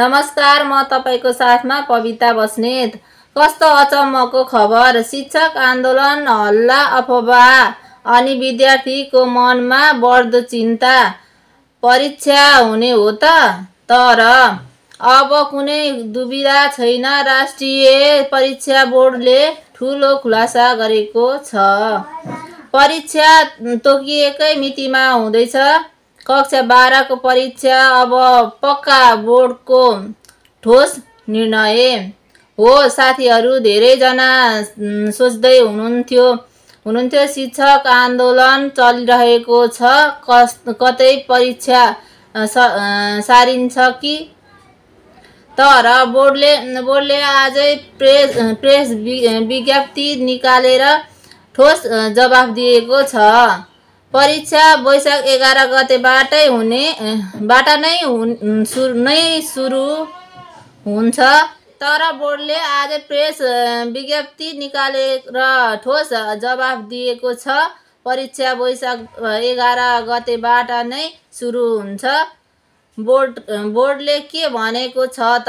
नमस्कार, म तपाईको साथमा पविता बस्नेत। कस्तो अचम्मको खबर! शिक्षक आन्दोलन, हल्ला, अफवाह अनि विद्यार्थीको मनमा बढ्दो चिन्ता। परीक्षा हुने हो त, तर अब कुनै दुविधा छैन। राष्ट्रिय परीक्षा बोर्डले ठूलो खुलासा गरेको छ। परीक्षा तोकिएकै मितिमा हुँदैछ। कक्षा 12 को परीक्षा अब पक्का। बोर्डको ठोस निर्णय हो। साथीहरू धेरैजना सोच्दै हुनुहुन्थ्यो शिक्षक आन्दोलन चलिरहेको छ, कतै परीक्षा सारिन्छ कि। तर बोर्डले आजै प्रेस विज्ञप्ति निकालेर ठोस जवाफ दिएको छ। परीक्षा वैशाख 11 गतेबाट नै सुरु हुन्छ। तर बोर्डले आज प्रेस विज्ञप्ति निकालेर ठोस जवाफ दिएको छ। परीक्षा वैशाख 11 गतेबाट नै सुरु हुन्छ। बोर्डले के भनेको छ त?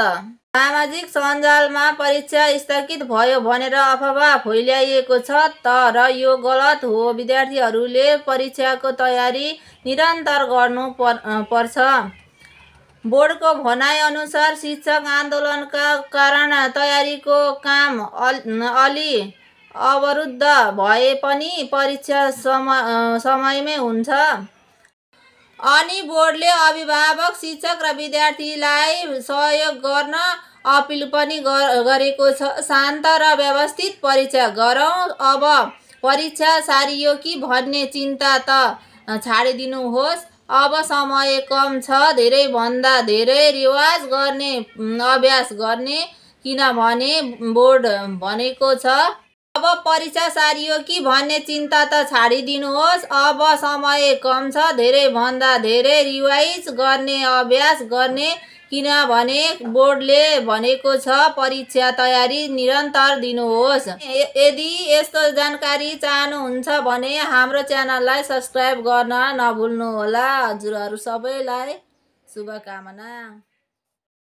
सामाजिक सञ्जालमा परीक्षा स्थगित भयो भनेर अफवाह फैलाइएको छ, तर यो गलत हो। विद्यार्थीहरूले परीक्षाको तयारी निरन्तर गर्नु पर्छ। बोर्डको भनाइ अनुसार शिक्षक आन्दोलनका कारण तयारीको काम अलि अवरुद्ध भए पनि परीक्षा समयमै हुन्छ। अनि बोर्डले अभिभावक, शिक्षक र विद्यार्थीलाई सहयोग गर्न अपिल पनि गरेको छ। शान्त र व्यवस्थित परीक्षा गरौँ। अब परीक्षा सारियो कि भन्ने चिन्ता त छाडिदिनुहोस्। अब समय कम छ। धेरैभन्दा धेरै रिवाज गर्ने, अभ्यास गर्ने, किनभने बोर्ड भनेको छ। अब परीक्षा सारियो कि भन्ने चिन्ता त छाडिदिनुहोस्। अब समय कम छ। धेरैभन्दा धेरै रिवाइज गर्ने, अभ्यास गर्ने, किनभने बोर्डले भनेको छ। परीक्षा तयारी निरन्तर दिनुहोस्। यदि यस्तो जानकारी चाहनुहुन्छ भने हाम्रो च्यानललाई सब्स्क्राइब गर्न नभुल्नुहोला। हजुरहरू सबैलाई शुभकामना।